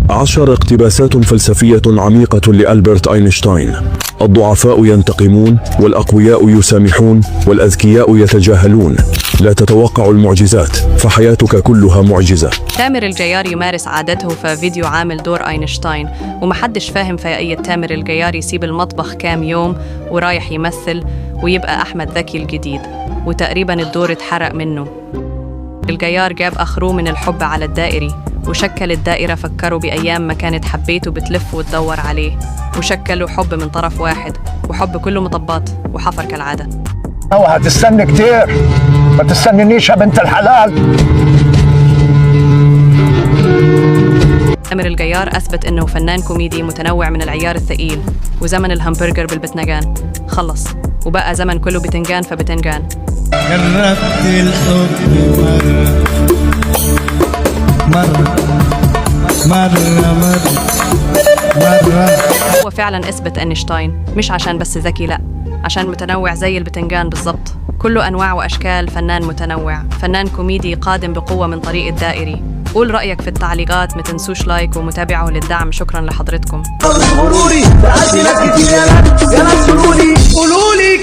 10 اقتباسات فلسفية عميقة لألبرت أينشتاين. الضعفاء ينتقمون، والأقوياء يسامحون، والأذكياء يتجاهلون. لا تتوقع المعجزات، فحياتك كلها معجزة. تامر الجيار يمارس عادته في فيديو عامل دور أينشتاين، ومحدش فاهم في أي تامر الجيار يسيب المطبخ كام يوم ورايح يمثل ويبقى أحمد ذكي الجديد، وتقريبا الدور اتحرق منه. الجيار جاب أخروه من الحب على الدائري، وشكل الدائرة فكروا بأيام ما كانت حبيته بتلف وتدور عليه، وشكلوا حب من طرف واحد، وحب كله مطبات وحفر كالعادة. اوعى تستني كتير، ما تستنينيش يا بنت الحلال. تامر الجيار أثبت إنه فنان كوميدي متنوع من العيار الثقيل، وزمن الهمبرجر بالبتنجان خلص، وبقى زمن كله بتنجان فبتنجان. جربت الحب مرة مرة مرة مرة مرة. هو فعلا اثبت اينشتاين مش عشان بس ذكي، لا، عشان متنوع زي البتنجان بالظبط، كله انواع واشكال. فنان متنوع، فنان كوميدي قادم بقوة من طريق الدائري. قول رأيك في التعليقات، ما تنسوش like ومتابعة للدعم. شكرا لحضرتكم. غروري، سألت ناس كتير يا ناس، يا ناس قولولي قولولي.